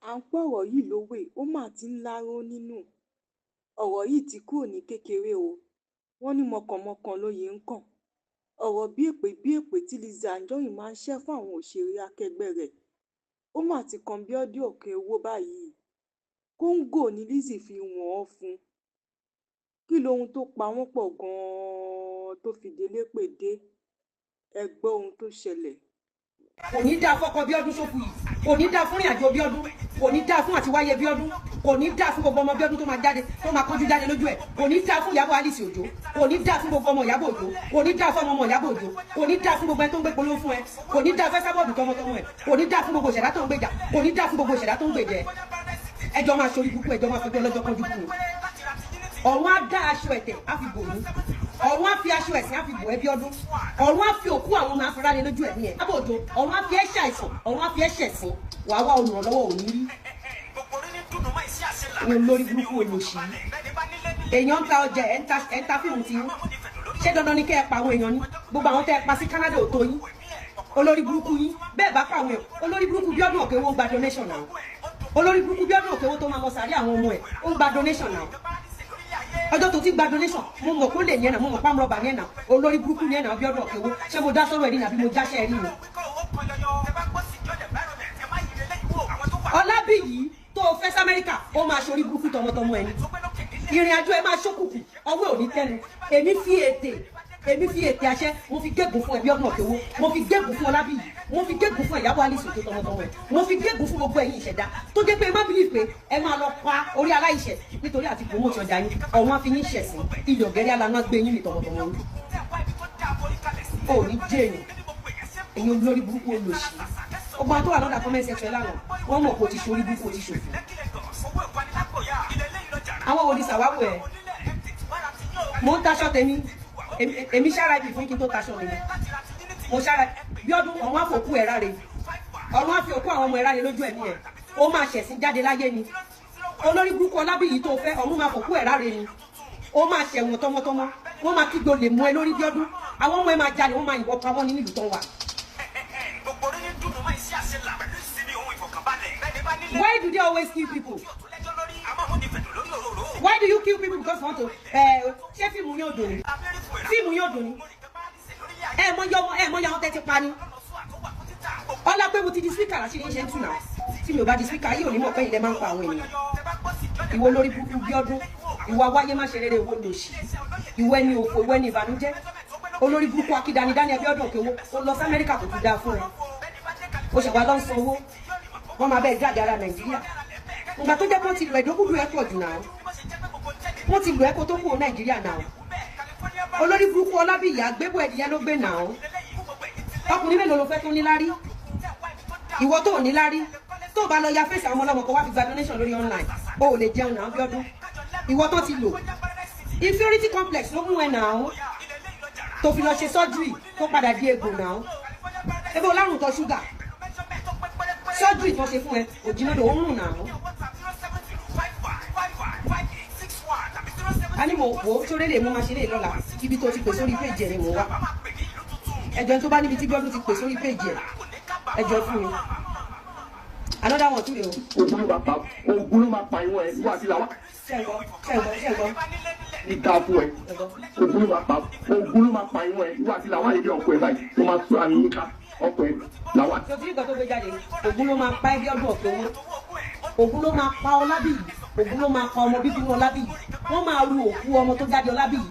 À ń pọ̀rọ̀ yìí lówe, ó mà ti ń láró nínú. Ọ̀rọ̀ yìí ti kúrò ní kékeré o. Wọ́n ní mọ̀kànmọ́kàn lóye ń kàn. Ọ̀rọ̀ bí èpè bí èpè tí Lizzy Anjorin máa ń ṣe fún àwọn òṣèré akẹgbẹ́ rẹ̀, ó mà ti kan Bíọ́dún Òkèowó báyìí. Kóńgò ni Lizzy fi wọ́n ọn fún un. Kí lohun tó pa wọ́n pọ̀ gan-an tó fi délépè dé? Ẹ gbọ́ ohun tó ṣẹlẹ̀. Kò ní dáa fọ́kọ Bíọ́dún Ṣófù yìí, kò ní dáa fún ìrìnàjò Bíọ́dún, kò ní dáa fún àtiwáyé Bíọ́dún, kò ní dáa fún gbogbo ọmọ Bíọ́dún tó máa jáde, tó máa kánjú jáde lójú ẹ̀, kò ní dáa fún Ìyábọ̀ Alice Òjó, kò ní dáa fún gbogbo ọmọ Ìyábọ̀ Òjó, kò ní dáa fún ọmọ ọmọ Ìyábọ̀ Òjó, kò ní dáa fún gbogbo ẹni tó ń gbé polówó fún ẹ, kò ní dáa fẹ́ sábọ̀dù tọmọtọmọ ẹ, kò ní dáa fún gbogbo ìṣẹ̀dá tó ń gbèjà, kò ní dáa fún gbogbo ìṣẹ̀dá tó ń gbèjẹ. Ẹjọ́ máa ṣorí burúkú, ẹjọ́ máa fẹjọ́ lọ́jọ́ kánjú kú. Ọ̀run á dá aṣọ ẹ̀tẹ̀, á fi bò yín. Ọ̀run á fi aṣọ ẹ̀sìn, á fi bò ẹ́, Bíọ́dún. Ọ̀run á fi òkú àwọn ọmọ afárá lójú ẹ̀mí ẹ̀. Ìyábọ̀ Òjó, ọ̀run á fi ẹ́ ṣàìsàn, ọ̀run á fi ẹ́ ṣẹ̀sín. Wàá wá olùrànlọ́wọ́, òní rí ní. Olórí burúkú, olòṣì yìí, èèyàn ń ta ọjà, ẹ̀ ń ta fíìmù tí yín. Ṣé dandan ni kẹ́ ẹ pa àwọn èèyàn ní? Gbogbo àwọn tẹ́ ẹ pa sí Canada ò tó yín? Olórí burúkú yín, bẹ́ẹ̀ bá pa àwọn èèyàn. Olórí burúkú Bíọ́dún Òkèwò ń gba donation náà. Olórí burúkú Bíọ́dún Òkèwò tó máa lọ sàárẹ̀ àwọn ọmọ ẹ̀, ó ń gba donation náà. Ọjọ́ tó ti gba donation, mo mọ̀ kó lè ní ẹ̀nà, mo mọ̀ pàmò rọ̀bà ní ẹ̀nà. Olórí burúkú ní ẹ̀nà. Bíọ́dún Òkèwò, ṣé mo dá sọ́rọ̀ ẹ̀rí nàbí mo jáṣẹ́ ẹ̀rí ni? Ọlábìyí tó o fẹ́ sí Amẹ́ríkà, ó máa ṣorí burúkú tọmọtọmọ ẹni. Ìrìn àjò ẹ máa ṣókùnkùn, ọwọ́ ò ní tẹnu. Èmi fi ètè àṣẹ, mo fi gégùn fún ẹbí ọgbọ̀n òkèwò, mo fi gégùn fún Ọlábìyí, mo fi gégùn fún Ìyábọ̀ Alice tó tọmọtọmọ ẹ, mo fi gégùn fún gbogbo ẹ̀yin ìṣẹ̀dá tó jẹ́ pé ẹ má believe pé ẹ máa lọ pa orí aláìṣẹ̀ nítorí àti promote ọjà yín. Ọ̀run á fi yín ṣẹ̀sín. Ilẹ̀ ọ̀gẹ́rẹ́ alana gbé yín ní tọmọtọmọ yín. Ò ní jẹ́ èèyàn. Ẹ̀yin olórí burúkú, olòṣì, ọgbọ́n tó wà lọ́dà comment section lánàá, wọ́n mọ̀ kó o ti ṣorí burúkú, o ti ṣòfò. Àwọn wo ni sàwáwò ẹ̀? Mo ń taṣọ tèmi. Èmi ṣára ibi fún kí n tó taṣọ mi. Mo ṣára Bíọ́dún. Ọ̀run àfòkú ẹ̀ ráre, ọ̀run á fi òkú àwọn ọmọ ẹ̀ ráre lójú ẹ̀mí ẹ̀. Ó máa ṣẹ̀sín jáde láyé ni. Olórí burúkú Ọlábìyí tó fẹ́, ọ̀run máa fòkú ẹ̀ ráre ni. Ó máa ṣẹ̀wọ̀n tọmọtọmọ. Wọ́n máa kígbe olè mú ẹ lórí, Bíọ́dún. Àwọn ọmọ ẹ máa jalè, wọ́n máa yìnbọn pa wọ́n ní nílùú tó wà. Gbogbo orí ní dùnú máa ń ṣe àṣelà pẹ̀lú ìsinmi ohun ìfọ̀kànbalẹ̀. Bẹ́ẹ̀ni bá nílé Why do they always kill people? tó lẹ́jọ́ lórí amáhùnifẹ̀dọ̀ lórí òróró. Why do you kill people? Because you want to ṣé fíìmù yóò dùn ní? Fíìmù yóò dùn ní? Ẹ mọ yọ ọmọ, ẹ mọ yọ àwọn tẹ́tí pa ni. Ọlá pé mo ti di speaker, láṣìírí ṣe ń tù náà. Tí mi ò bá di speaker yìí, ò ní mọ̀ pé ilẹ̀ máa ń pa àwọn ènìyàn. Ìwọ lórí burúkú Bíọ́dún, ìwọ awáyé má ṣe rere, ìwọ lòṣì, ìwọ ẹni òfò, ìwọ ẹni ìbànújẹ́, olórí burúkú akídanidání Abíọ́dún Òkèwò. Ó lọ sí Amẹ́ríkà, kò tún dáa fún ẹ. Ó ṣẹ̀wá lọ ń sanwó, wọ́n máa bẹ́ẹ̀ jáde ara Nàìjíríà. Ìgbà tó jẹ́ pé wọ́n ti lọ ẹ̀dógúdù ẹ̀ pọ̀ jù náà, wọ́n ti lọ ẹ́ kó tó kúrò Nàìjíríà náà. Olórí burúkú Ọlábìyí, àgbébọ̀ ẹ̀dìyẹ ló gbé náà. Ọkùnrin mélòó ló fẹ́ tó níláárí? Ìwọ tó níláárí, tó bá lọ ya face àwọn ọmọlọ́mọ kan wá fi gba donation lórí online, o ò lè jẹun náà. Bíọ́dún, ìwọ tó ti lò, inferiority complex ló mú ẹ náà tó fi lọ ṣe surgery tó padà di egbò náà. Ebe olárùn tọ ṣúgà, surgery tó ṣe fún ẹ òjìnà ló ń rùn náà. A ní mo wò ó sórí lè mú máa ṣe lè lọ́la. Ibi tó ti pè sórí péjì ẹ̀ ni mò ń wá. Ẹjọ́ tó bá níbi tí Bíọ́dún ti pè sórí péjì ẹ̀, ẹjọ́ fún mi. Another one tún rè o. Ogun ló máa pa, ogun ló máa pa ìwọ̀n ẹ̀ wá sí làwọn Ṣẹ́ǹgbọ́, ṣẹ́ǹgbọ́, ṣẹ́ǹgbọ́? Ní dáa fún ẹ. Ogun ló máa pa, ogun ló máa pa ìwọ̀n ẹ̀ wá sí làwọn àlejò ọkọ ẹ̀ báyìí ló máa sọ àmì yíká ọkọ ẹ̀ làwọn. Tó tí nǹkan tó gbé jáde, Ògún ló máa pa ẹ́, Bíọ́dún Òkèowó. Ògún ló máa pa Ọlábìyí, Ògún ló máa pa ọmọ bíbí inú Ọlábìyí. Wọ́n máa ru òkú ọmọ tó jáde Ọlábìyí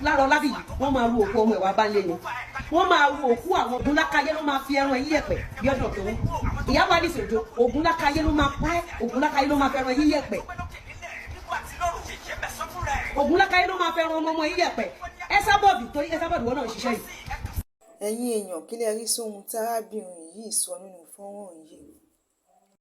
lára Ọlábìyí. Wọ́n máa ru òkú ọmọ ẹ̀wà bá ń lé ni. Wọ́n máa ru òkú àwọn. Ògún lákàyé ló máa fi ẹran ẹ̀yí yẹ̀pẹ̀. Bíọ́dún Òkèowó, Ìyábọ̀ Alice Òjó, Ògún lákàyé ló máa pa ẹ́. Ògún lákàyé ló máa fi ẹran ẹ̀yí yẹ̀pẹ̀. Ògún lákàyé ló máa fi ẹran ọmọ ọmọ ẹ̀yí yẹ̀pẹ̀. Ẹ sábọ̀dù, torí ẹ sábọ̀dù wọn náà ń ṣiṣẹ́ yìí. Ẹ̀yin èèyàn, kí lẹ rí sóhun tí arábìnrin yìí sọ nínú fọ́nrán yìí?